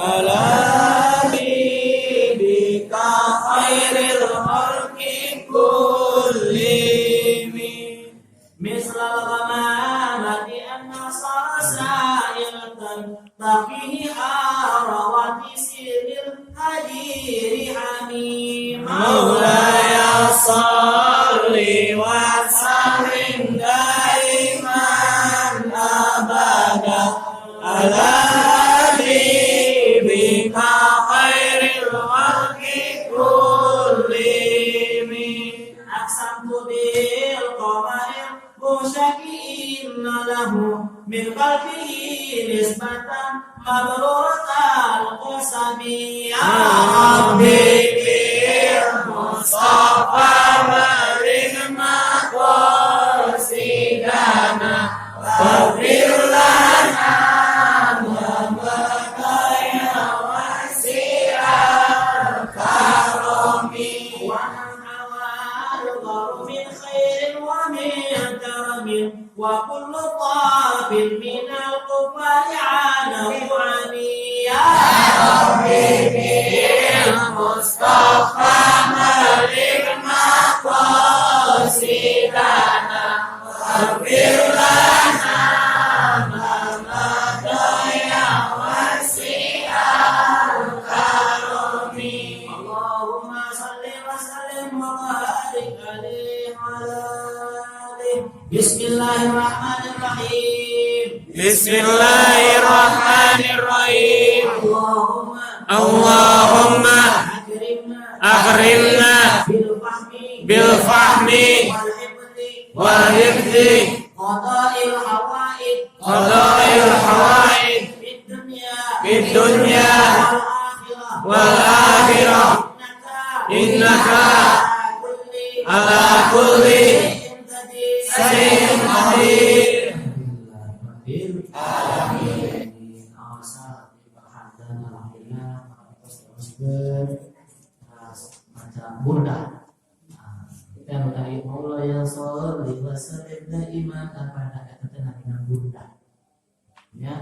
على حبيبك خير الخلق كلهم. مثل الغمامة أن صار سائلة تقيه حار وتسير الهجير حميما. مولاي صل وسلم دائما أبدا على حبيبك خير الخلق كلهم. أقسمت بالقمر المشك إن له من قلبه نسبة مبرورة القسم. يا ربي بالمصطفى بلغ مقاصدنا واغفر لنا ما مضى يا واسع الكرم. ومن حوى الغر من خير ومن كرم وكل طرف من الكفار عنه عمي. يا ربي بالمصطفى بلغ مقاصدنا واغفر لنا ما مضى يا واسع الكرم. اللهم صل وسلم وبارك عليه وعلى آله. بسم الله الرحمن الرحيم. بسم الله الرحمن الرحيم. اللهم اللهم أكرمنا أكرمنا بالفهم بالفهم والحفظ والحفظ قضاء الحوائج قضاء الحوائج في الدنيا في الدنيا والآخرة والآخرة إنك إنك على على كل شيء قدير. شيء قدير. Alamin. Awas alhamdulillah maca burdah. Nah, kita nu tadi مولاي صل وسلم دائما أبدا eta teh namina burdah. Ya,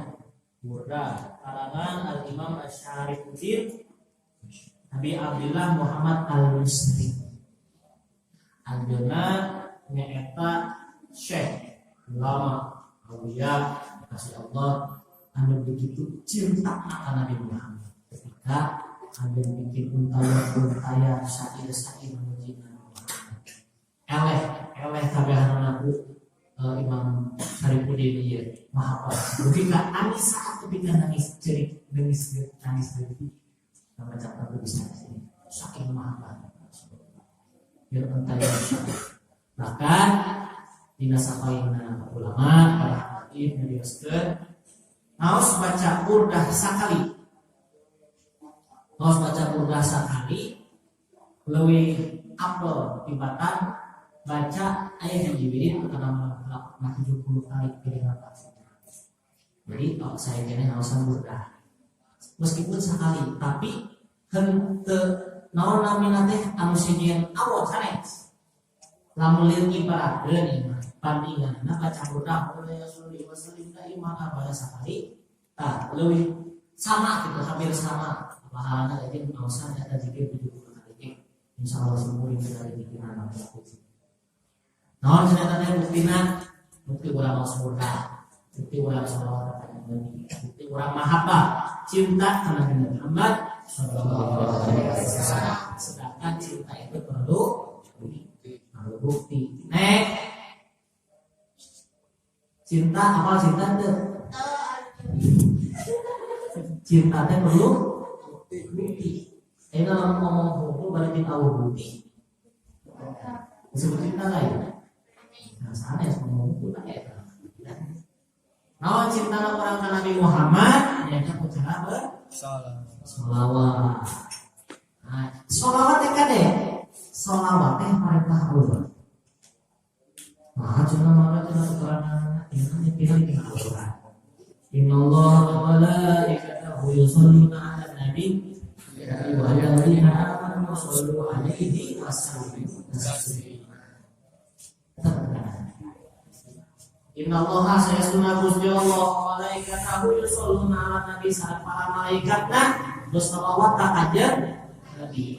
burdah karangan Al Imam Asy-Syarifuddin Abi Abdillah Muhammad Al-Misri. Anjeunna nyaeta syekh, ulama, aulia, kasih Allah anu begitu cinta ka Nabi Muhammad ketika anu bikin untayan-untayan, syair-syair memuji Nabi Muhammad. Eleh eleh kabehanana ku Imam Syarifuddin ieu maha dugi ka anis saat ketika nangis cerik nangis nangis leutik sama catat bisa sini saking maha biar untayan. Bahkan dina sapaina ulama, para habaib nyarioskeun, ngaos baca burdah sakali, ngaos baca burdah sakali leuwih afdol tibatan baca ayat hiji wirid atau nah 70 kali pilihan. Jadi oh, saya kira ngaosan burdah meskipun sekali tapi henteu naon namina teh anu sejen awot sanes lamun lieur ibaratkeun ieu mah bandinganna baca burdah مولاي صل وسلم دائما أبدا sakali tah leuwih sama gitu, hampir sama pahalana. Jadi ngaosan eta zikir 70 kali ge insyaallah semua yang dari pikiran naon cenah teh buktina, bukti urang maos burdah, bukti urang sholawat ka Nabi, bukti urang mahabbah cinta ka Nabi Muhammad sallallahu alaihi wasallam. Sedangkan cinta itu perlu perlu bukti. Nek cinta apa, cinta teh, cinta teh perlu bukti. Ini dalam ngomong hukum berarti tahu bukti disebut cinta lain. Nah, sana ya ngomong hukum ya. Nah, cinta orang ke Nabi Muhammad ya ku cara bersolawat. Nah, solawat teh kade, solawat teh perintah Allah. Nah, cuma mana cuma keterangan ini pilih di Al-Quran. إن الله وملائكته يصلون على النبي يا أيها الذين آمنوا صلوا عليه وسلموا تسليما. Innallaha saestuna Gusti Allah wa malaikatahu yusholluna 'alan nabi, sareng para malaikatna bersalawat ka kanjeng Nabi.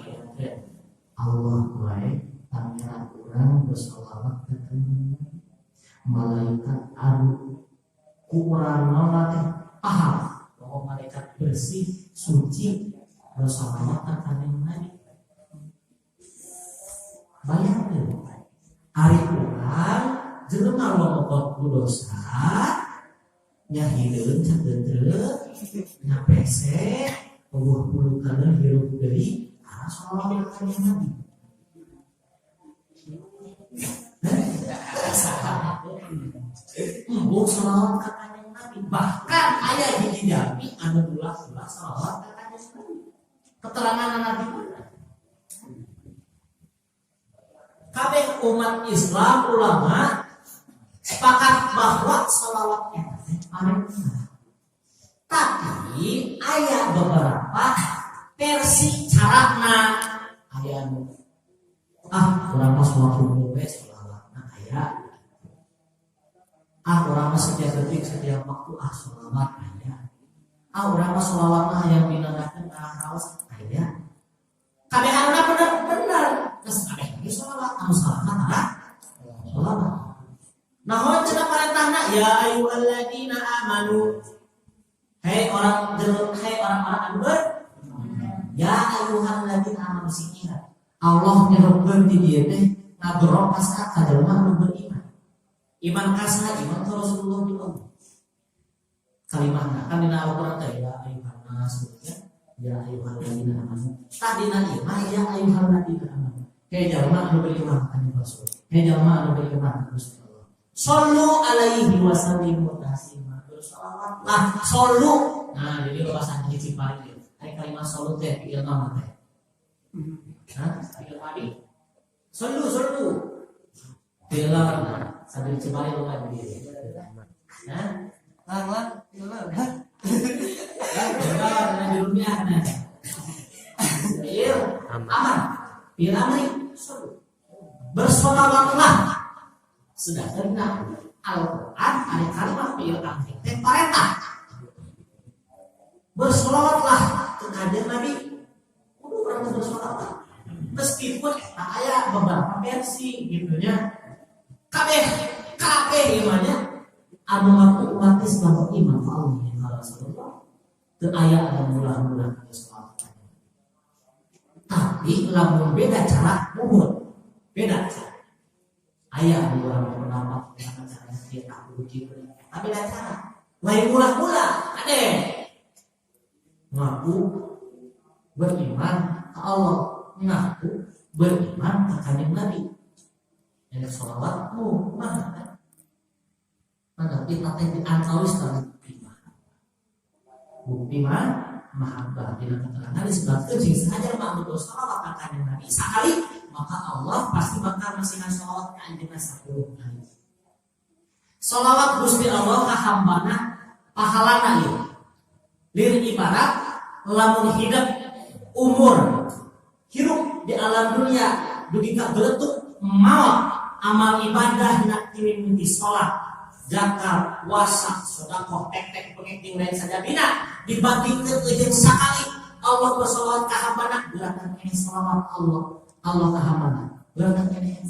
Allah wae pangeran urang bersalawat ka kanjeng Nabi. Malaikat anu ku urang naon teh paham bahwa malaikat bersih suci bersalawat ka kanjeng Nabi. Bayangkeun ari urang jelema lomokot ku dosa, nya hideung cageudreut, nya pesek, eueuh pulukaneun, hirup deui, arah sholawat ka kanjeng Nabi. Embung sholawat ka kanjeng Nabi. Bahkan aya hiji jalmi anu ulah-ulah sholawat ka kanjeng Nabi. Keterangan Nabi mana? Kabeh umat Islam ulama sepakat bahwa sholawat eta teh parentah. Tapi aya beberapa versi carana. Aya nu urang mah sholat umum we sholawatna aya. Urang mah setiap detik setiap waktu sholawat aya. Urang mah sholawatna hayang dinandakeun arah raos aya. Kabehanna bener-bener geus kabeh ge sholawat, anu salahna tah sholawat. Naon cenah parentahna? Ya ayyuhalladzina amanu, hei orang jelek, hei orang-orang anu ber, ya ayyuhalladzina amanu, sing ingat. Allah nyerukeun di dieu teh ngagerok ka ka jelema anu beriman. Iman ka saha? Iman ka Rasulullah di Allah. Kalimahna kan dina Al-Qur'an teh ya ayyuhan nas, ya, ya ayyuhalladzina amanu. Tah dina ieu mah ya ayyuhalladzina amanu. Hei jelema anu beriman ka Rasul. Hei jelema anu beriman ka Gusti Allah. Shallu alaihi wa sallimu taslima. Bersalawatlah, shallu. Nah, jadi lo pasang di Cipari ieu. Ari kalimat shallu teh fi'il naon teh? Hah? Fi'il madi. Shallu, shallu. Fi'il naon? Sambil Cipari lo kan di. Hah? Lang lang, fi'il naon? Hah? Fi'il naon nah di rumiah nah. Fi'il amar. Fi'il amri shallu. Bersolawatlah. Sedangkan Al-Quran ada kalimat fi'il amri teh parentah. Bersolawatlah ke kanjeng Nabi. Kudu urang teh bersolawat. Meskipun eta aya beberapa versi gitu nya. Kabeh kabeh imannya anu ngaku umat Islam iman ka Allah ya Rasulullah. Teu aya anu mulah-mulah bersolawat. Tapi lamun beda cara muhun. Beda cara. Aya anu urang pendapat dengan caranya kieu tak kudu kieu. Tapi beda cara. Lain mula-mula ade. Ngaku beriman ke Allah, ngaku beriman ke kanjeng Nabi. Yang sholawatmu mana kan? Mana kita teh diantawis dari bukti mah. Bukti mah mahabbah dina keterangan disebutkeun sing sahaja mah anu sholawat ka kanjeng Nabi sakali, maka Allah pasti bakal masihan sholawat ka anjeunna 10 kali. Sholawat Gusti Allah ka hambana pahalana ieu. Lir ibarat lamun hidup umur hirup di alam dunia dugi ka geletuk maot amal ibadah nak mimiti salat, zakat, puasa, sedekah, tek-tek pengek jeung lain sajabina dibandingkeun jeung sakali Allah bersolawat ka hambana gerakan ini solawat Allah Allah ka hambana gerakan ini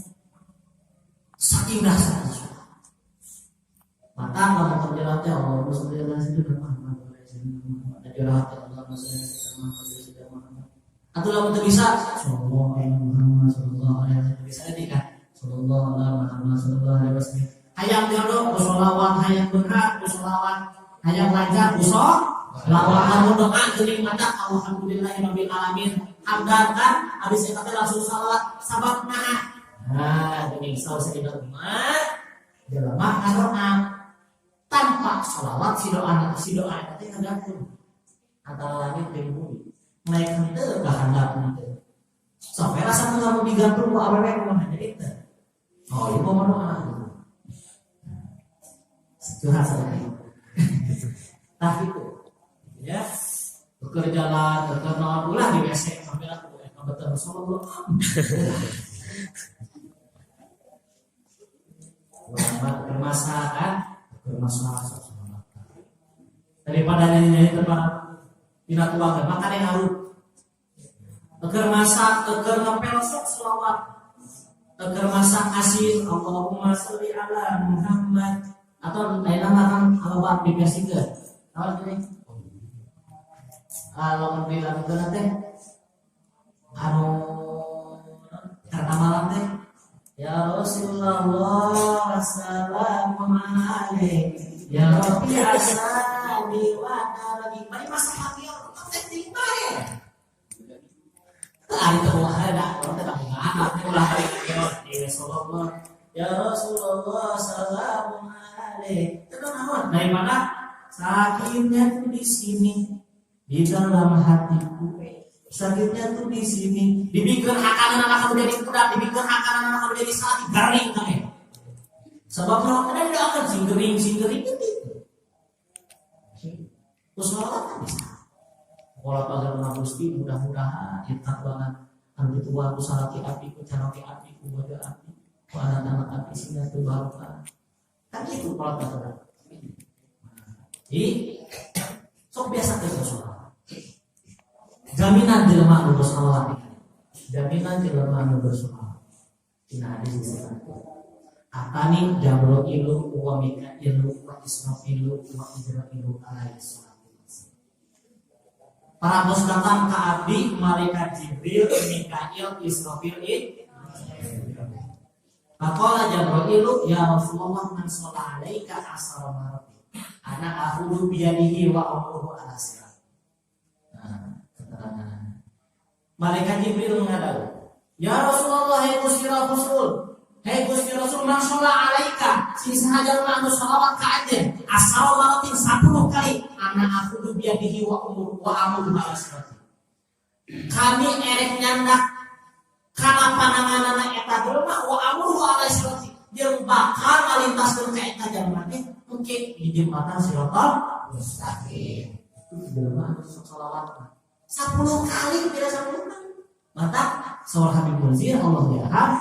saking dahsyatnya. Maka lamun terjalan teh Allahumma sholli ala sayyidina Muhammad wa ala sayyidina Muhammad Allahumma sholli ala sayyidina Muhammad wa ala sayyidina Muhammad. Atau lamun teu bisa sallallahu alaihi Muhammad sallallahu alaihi wasallam bisa deui kan sallallahu alaihi Muhammad sallallahu alaihi wasallam. Hayang jodoh ku sholawat, hayang beunghar ku sholawat, hayang lancar ku sholawat. Lamun doa geuning mata alhamdulillahirabbil alamin hamdan kan habis eta teh langsung sholawat sabab naha. Nah, geuning saur sayyidina Umar jelema ngadoa tanpa sholawat si doa eta teh ngadakeun antara langit jeung bumi naik henteu ka handap henteu sampai rasa nu digantung ku awewe kumaha jadi teu. Oh, ieu mah doa. Curhat sama itu. Tah itu. Ya. Bekerja lah, bekerja naon ulah di WC sampai aku betul Rasulullah. Ulama bermasak kan. masak sok selawat. Daripada nyanyi-nyanyi tempat dina tuangan, makanya harus Eker masak, eker ngepel sok selawat. Eker masak asin, Allahumma sholli ala Muhammad. Atau lain nama kan kalau diversikeun. Naon ini? Kalau dilakukan teh anu karena malam teh, ya Rasulullah, assalamu alaik, ya Rabbi asani wa lagi bari masak lagi teh ting bae. Ari teh ulah ada orang teh anak ulah ya Rasulullah, ya Rasulullah, assalamu alaik. Itu naon dari mana sakitnya tuh di sini, di dalam hatiku sakitnya tuh di sini. Dibikin hakanan anak kamu jadi kuda, dibikin hakanan anak kamu jadi salaki garing kami. Sebab kalau ada tidak akan sing gering sing gering itu. Terus kan bisa. Kalau pagar Gusti, mudah-mudahan kita banget anu tua ku salaki api, ku caroke api, ku boga api, ku anak-anak api, sehingga tuh barokah. Kan itu kalau pagar. Jadi sok biasa ke sholat. Jaminan jelema anu bersolawat, jaminan jelema anu bersolawat, dina hadis disebutkan atani Jabrailu wa Mikailu wa Israfilu wa Izrailu alaihi salatu. Parantos datang ke abdi malaikat Jibril, Mikail, Israfil. Faqala Jabrailu, ya Rasulullah, man sholla alaika asyara marati ana akhudhu biyadihi wa amruhu ala sirat. Nah, keterangan malaikat Jibril mengatakan, ya Rasulullah, hai Gusti Rasul, hai Gusti Rasul, man sholla alaika, sing sahaja anu sholawat ka anjeun, asyara maratin, 10 kali, ana akhudhu biyadihi wa umur wa amruhu ala sirat. Kami erek nyandak kana pananganana eta jelema, wa amruhu ala sirat, jeung bakal ngalintaskeun ka eta jelema teh engke di jembatan siratal mustaqim. Itu jelema anu sok sholawat 10 kali, tidak 10 kali. Mata saur Habib Munzir Allah yarham,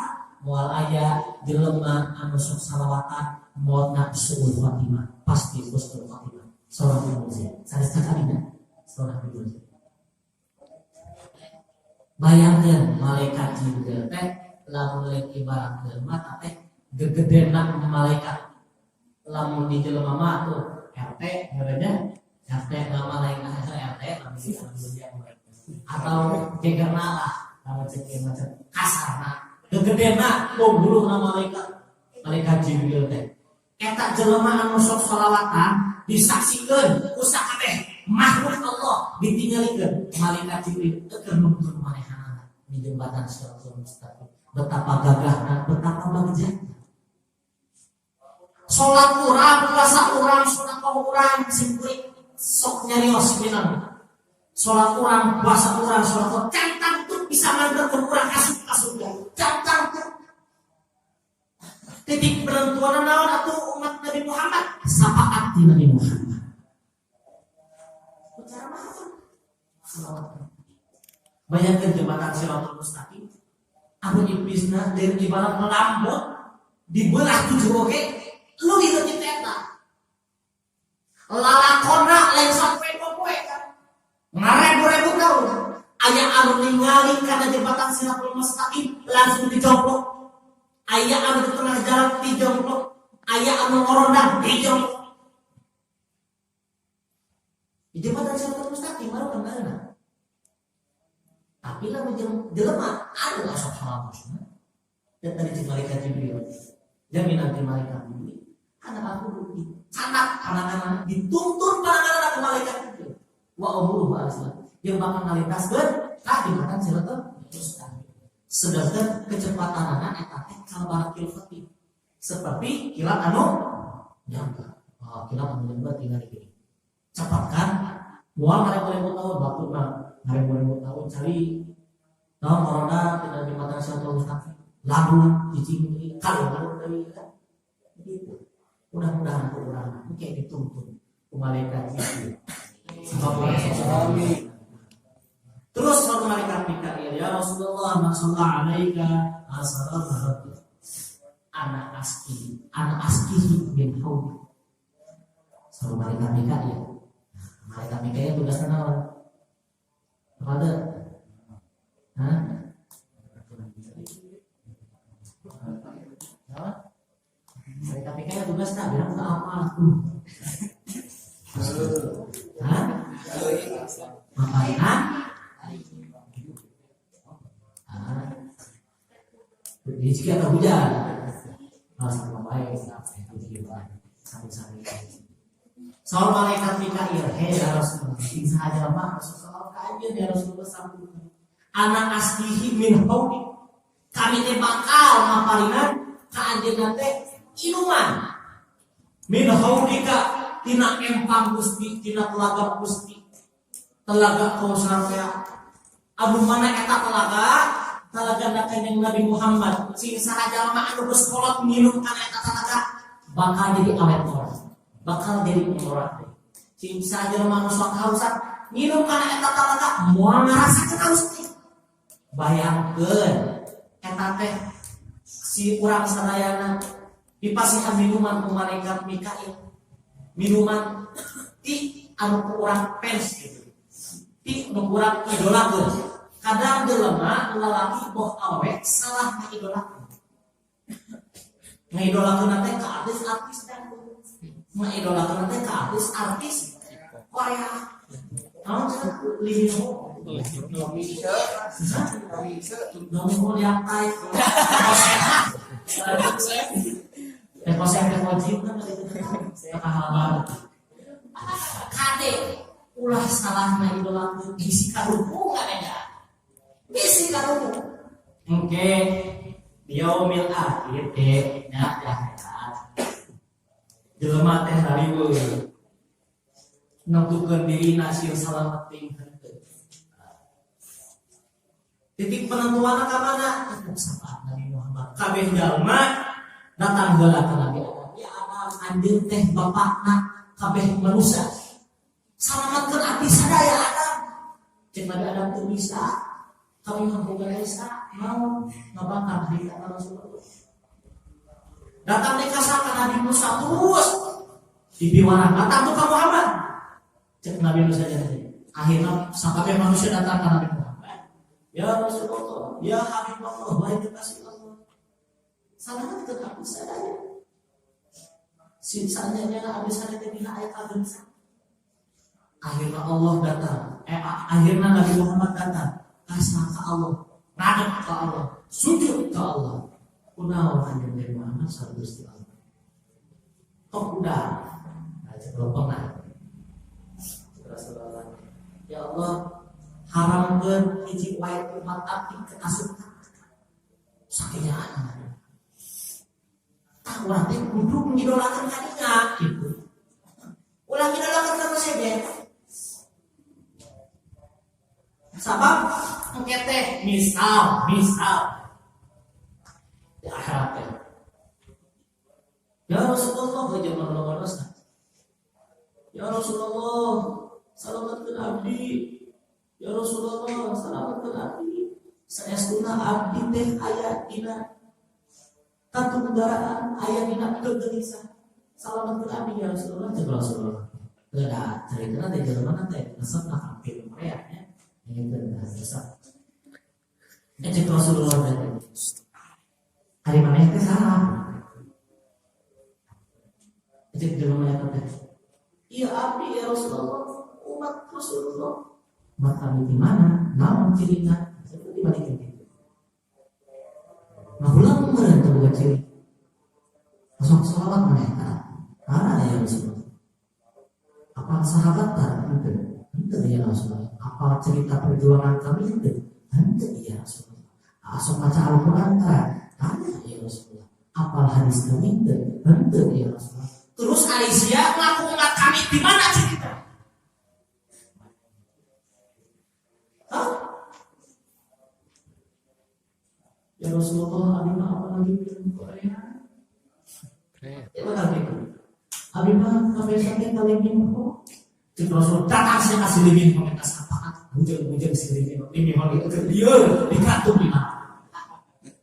moal aya jelema anu sok salawatan moal suul khatimah, pasti husnul khatimah. Saur Habib Munzir sanes sakalina, saur Habib Munzir. Bayangkeun malaikat Jibril teh lamun lain ibaratkeun mata teh gegedena malaikat, lamun di jelema mah tuh RT merenya, RT nama lain RT atau gegerna lah, nama cek macam kasarna gegedena bulu malaikat, malaikat Jibril teh. Eta jelema anu sok sholawatan disaksikeun ku sakabeh makhluk Allah, ditinggalikeun malaikat Jibril keur nuntun manehanana di jembatan Siratal Mustaqim. Betapa gagahna, betapa bagjana. Salat urang, puasa urang, sedekah urang, simpuri sok nyarios minang. Salat urang, puasa urang, sedekah cantang tuh bisa nganterkeun urang asup ka surga. Cantang tuh. Titik penentuan naon atuh umat Nabi Muhammad? Syafaat di Nabi Muhammad. Bicara apa? Salawat. Bayangkan jembatan Siratul Mustaqim. Anu iblisna dari ibarat melambut dibelah tujuh, oke lu leutik eta lalakona lain sampai poe kan ngarebu-rebu tahun. Aya anu ningali karena jembatan Siratul Mustaqim langsung dijomplok, aya anu di tengah jalan dijomplok, aya anu ngorondang dijomplok di jembatan Siratul Mustaqim baru kenal. Tapi lah jelema anu asup salam dan tadi malaikat Jibril, jaminan di malaikat Jibril, anak aku dicatat anak-anak, dituntun panangan ke malaikat Jibril wa umruhu asla yang bakal ngalintaskeun ka jembatan Siratal Mustaqim. Sedangkan kecepatan anak eta teh kalbarqil khatif, seperti kilat anu nyambar. Oh, kilat anu nyambar tinggal gini cepat kan, moal ngarebu-rebu tahun waktu mah, ngarebu-rebu tahun cari. Nah, corona tidak jembatan Siratal Mustaqim lalu cicing kalau kalau dari kan begitu. Mudah-mudahan kurang mungkin dituntun ku malaikat Jibril. Sebab amin. Terus suatu malaikat Mikail, ya Rasulullah, man shalla alaika asyara ana aski ana askihi min haudi. Sama malaikat Mikail. Nah, malaikat Mikail tugasnya naon? Apa ada? Hah? Naon? Malaikat Mikail tugasnya bilang ke apa? Hah? Ngapain? Rezeki atau hujan? Oh, sama baik, sami-sami. Saur malaikat Mikail, hei ya Rasulullah, sing saha jalma Rasulullah ka ya Rasulullah sampun. Ana asqihi min haudi. Kami teh bakal ngaparinan ka anjeunna teh inuman. Min haudika tina empang Gusti, tina telaga Gusti. Telaga Kausar teh. Anu mana eta telaga? Telaga Kanjeng Nabi Muhammad. Sing saha jalma anu geus kolot minum kana eta telaga bakal jadi awet orang. Bakal jadi orang. Sing saha jalma anu sok hausan minum kana eta telaga moal ngarasakeun haus teh. Bayangkeun eta teh si urang sadayana dipasihan minuman ku malaikat Mikail. Minuman ti anu ku urang fans gitu. Ti nu urang idolakeun. Kadang jelema lalaki boh awe salah ngaidolakeun. Ngaidolakeun teh ka artis-artis dangdut. Ngaidolakeun teh ka artis-artis Korea. Naon cenah Lee Min Ho? Lee Min Ho yang tai. Teh koseh teh wajib kan gitu. Kade ulah salah ngaidolakeun bisi karuhungan eta. Bisi karuhun. Oke, yaumil akhir teh nya di akhirat. Jelema teh rariweuh. Nentukeun dirina sieun salamet ting henteu. Titik penentuan ka mana? Tetep syafaat Nabi Muhammad. Kabeh jalma datang heula ka Nabi Adam. Ya Adam, anjeun teh bapakna kabeh manusia. Salamatkeun abdi sadaya Adam. Cek Nabi Adam teu bisa. Kami mah boga esa mau ngabakar harita Rasulullah. Datang di ka Nabi Musa terus dipiwarang datang tuh ka Muhammad. Cek Nabi Musa jadi. Akhirnya sampai manusia datang ke Nabi Muhammad. Ya Rasulullah, ya Habibullah, wahai kekasih Allah. Selamatkeun abdi sadaya. Sisanya abdi sadaya teh dina aya kagensa. Akhirnya Allah datang. Akhirnya Nabi Muhammad datang. Kasih ke Allah, ngadep ke Allah, sujud ke Allah. Kunaon anjeun Nabi Muhammad sareng Gusti Allah. Tok udah. Nah, sebelum pernah. Rasulullah. Ya Allah, haramkeun hiji wae umat abdi ke asup sakinya. Tah urang teh kudu ngidolakeun ka dinya gitu. Ulah ngidolakeun ka sejen. Sabab engke teh misal, misal di akhirat teh. Ya Rasulullah, zaman dosa. Ya Rasulullah, selamatkan abdi. Ya Rasulullah, selamatkan abdi. Saestuna abdi teh aya dina katunggaraan, aya dina kegelisahan. Selamatkan abdi ya Rasulullah, cek Rasulullah. Ada cerita teh jelema teh resep ka film Korea nya. Ini teh resep. Cek Rasulullah teh. Ari maneh teh saha? Cek jelema eta teh. Iya abdi ya Rasulullah, umat Rasulullah. Umat kami di mana? Naon cirina? Seperti balikin gitu. Nah, ulang meureun teu boga ciri. Sok sholawat maneh tah? Mana ya Rasulullah? Apa sahabat tah? Henteu. Henteu ya Rasulullah. Apa cerita perjuangan kami henteu? Henteu ya Rasulullah. Asok maca Al-Qur'an tah? Tanya ya Rasulullah. Apal hadis kami henteu? Henteu ya Rasulullah. Terus Aisyah ngaku umat kami di mana cerita? Hah? Ya Rasulullah, abi mah apa lagi film Korea? Ya mana gitu? Abi mah kabeh sampai kali minho. Cek Rasul datang saya kasih Lee Min Ho eta sapaat. Bujeng-bujeng si Lee Min Ho. Lee Min Ho itu lieur digantung di mana?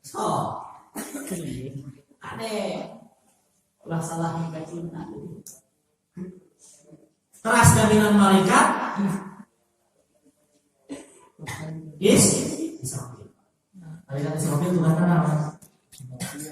So, aneh. Ulah salah hingga cinta. Teras jaminan malaikat Israfil. Malaikat Israfil tugasnya apa?